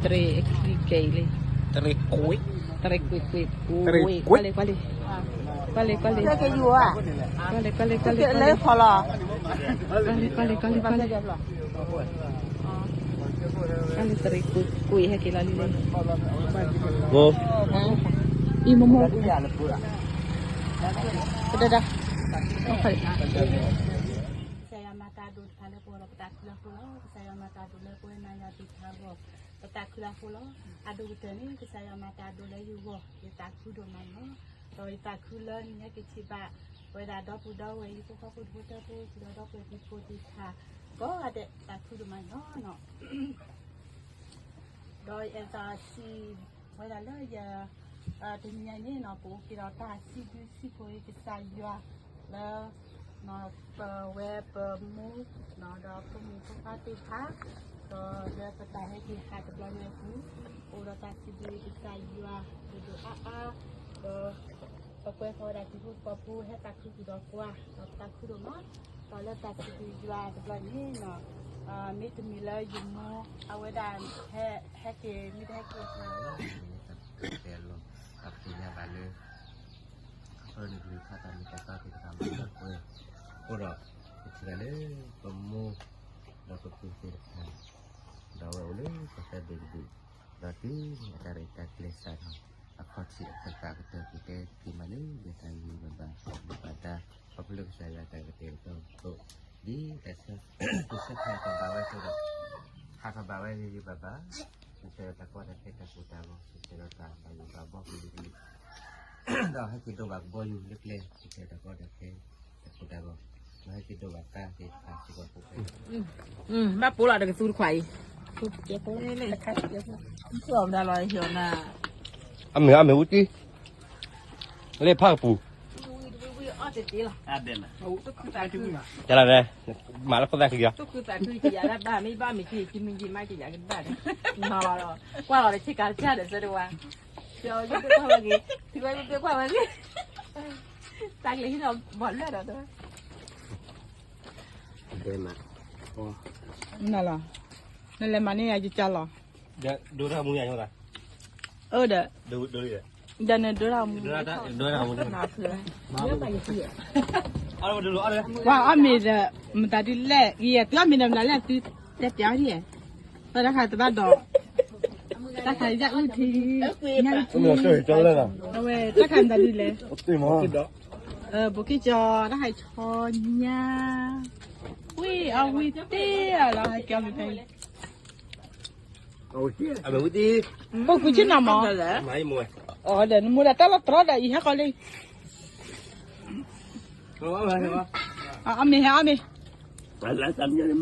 တရံးအခံကဲအံၤလံ, တရံးကွံ, တရံးကွံကွံကွံ, ကွၢ်လံ ကွၢ်လံ, ကွၢ်လံ ကွၢ်လံ, ကွၢ်လံ ကွၢ်လံ ကွၢ်လံ, ကွၢ်လံ ကွၢ်လံ, ကွၢ်လံ ကွၢ်လံ, ကွၢ်လံ တရံးကွံကွံဟဲက့ၤလီၤလံ, အံၤမိၢ်မိၢ်, တဒါဒါ ကစၢ်ယွၤမၤတၢ်အဒိၣ်တဖၣ်လၢပဂီၢ်ဒီး ပသးခုလၢအဃိလီၤ. ကစၢ်ယွၤမၤတၢ်အဒိၣ်လၢပဝဲနၤယၤသ့ၣ်တဖၣ်အဂီၢ်, ပသးခုလၢအဃိလီၤ. အဒိၣ်ကတၢၢ်န့ၣ် ကစၢ်ယွၤမၤတၢ်အဒိၣ်လၢယဂီၢ်, ယသးခုဒိၣ်မးန့ၣ်လီၤ. ဒီးယသးခုလၢနဟဲက့ၤထံၣ်ဘၣ် ပဝဲဒၣ်ဒီပုၢ်ဒီဝဲၢ် ယဖိဃီဖိတဖိတၢဖိ ဒီးဒီပုၢ်ဝဲၢ်တံၤဖိသ့ၣ်တဖၣ် ကိးဂၤဒဲး သးခုဒိၣ်မးန့ၣ်လီၤ. ဒီးယအဲၣ်ဒိးစံးဝဲဒၣ်လၢယ တနံၤညါအံၤန့ၣ်နီၤ ပအိၣ်က့ၤဒီးတၢ်စံးဘျုးစံးဖှိၣ်က့ၤကစၢ်ယွၤလၢ ပဝဲပမိၢ် ဒီးဖိမုၣ်ဖိခွါသ့ၣ်တဖၣ် ဒီးလၢပတၢ်ဟဲက့ၤဟးတဘျီညါအပူၤ အိၣ်ဒီးတၢ်စံးဘျုးကစၢ်ယွၤဒိၣ်ဒိၣ်အါအါ ဒီး ပကွဲဃီၤဝဲဒၣ်တံၤဖိသကိးဖိဟဲသးခုဃုာ်ဒီးပှၤ ဒီးပသးခုဒိၣ်မး ဒီးလၢတၢ်စံးဘျုးယွၤတဘျီန့ၣ်နီၤ မ့တမ့ၢ်လၢယမိၢ် အဝဲဒၣ်ဟဲ ဟဲက့ၤ မ့ၢ်တဟဲက့ၤ တၢ်တဲလီၤ တၢ်ပသ့ၣ်ညါဘၣ်လၢ အဖၢနုာ်ကလုၢ်ခါတၢ်မ့ၢ်တၢ်တီသ့ၣ်တဖၣ်မၤလၢပှဲၤ အဃိဒီး ပထံၣ်ဘၣ်လၢ ပမိၢ် ဒီးပပုၢ်သ့ၣ်တဖၣ် ဒီးအဝဲအိၣ်လၢပသးဘ့ၣ်တဘ့ၣ် ဒီးတုၤအတၢ်ရဲၣ်တၢ်ကျဲၤစးထီၣ် အခီၣ်ထံးအခၢၣ်သးကတၢၢ် ပတဲတ့ၢ်မးလၢ ယတၢ်ဂံၢ်ဘါဘၣ် ဘၣ်တၢ် ခီဖျိလၢကစၢ်ယွၤတၢ်ကတဲာ်ကတီၤသိး ဒ်တၢ်ဆၢ တၢ်ဆၢဖးကဘၣ်ဝဲအသိးဒီး ဟးကဘၣ်ဝဲဂ့ၤဂ့ၤဘၣ်ဘၣ် ကစၢ်ယွၤတၢ်ကီတၢ်ခဲတၢ်ကိၢ်တၢ်ဂီၤ ကစၢ်ယွၤတၢ်ဘၣ်ယိၣ်ဘၣ်ဘီကလုာ်ကလုာ် ဒီးဟဲက့ၤဒိးဘၣ်ကဘီယူၤလၢကျဲ ကစၢ်ယွၤတၢ်ကီတၢ်ခဲ တၢ်ကိၢ်တၢ်ဂီၤ ဒီးဟဲက့ၤဒိးဘၣ်ကါသ့ၣ်တဖၣ်စ့ၢ်ကီးဖိ ဘၣ်ပိာ်လီၤဒီးကသူတခွးအံၤ အမ့ၢ်အမ့ၢ်အူတံ လ့ၣ်ဖးကပူၤ တၢ်လၢန့ၣ် မၤလၢခိၣ်သၣ်ခံဂၤ ကွၢ်လီၤဒီးဆ့ကၤတစၢ်ဒီးစဲတဝါ ကွၢ်လီၤဒီးဆ့ကၤတစၢ်ဒီးစဲတဝါ တၢ်ကလဲၤဟံးဒီးဘီၣ်လၢဒီး နလီၤ နလဲၤမၤန့ၢ်ယၤယကလီၤ ဒိတၢ်မူယၤညိသး အၢဒီး ဒိဒီး ဒီးနဒိတၢ်မူ ဒိတၢ်မူ ပှၤအီၣ်မ့ၤဒီး မတၤဒ်လဲၣ် ဂ့ၤယဲ သုအီၣ်မ့ၤဒီးမတၤလဲၣ် သုတဲပျးဒ်ယဲ တၢ်တခါတဘၣ်ဒီး တၢ်ခါယၢ်အုၣ်ထံ ညၣ်အုၣ်ထံ အဝဲ တၢ်ခါမတၤဒ်လဲၣ် ဘိးက့ၢ်ကၠီ တၢ်ခါဆီညါ ဝံၣ်အဝံၣ်တ့ၢ်အလီၤ ဟဲကဲအီၣ်မ့ၤဖဲအံၤ အမ့ၢ်ဝံၣ်တ့ၢ် အိၣ်ကူဆ့ၣ်နီၤမး အီၤဒီးနမိၢ်ဒီးတၢ်လီၤတြီဒီးအံၤဟဲဃီလံ အီၣ်မ့ၤဟဲအီၣ်မ့ၤ လၢတၢ်မညါန့ၣ်မး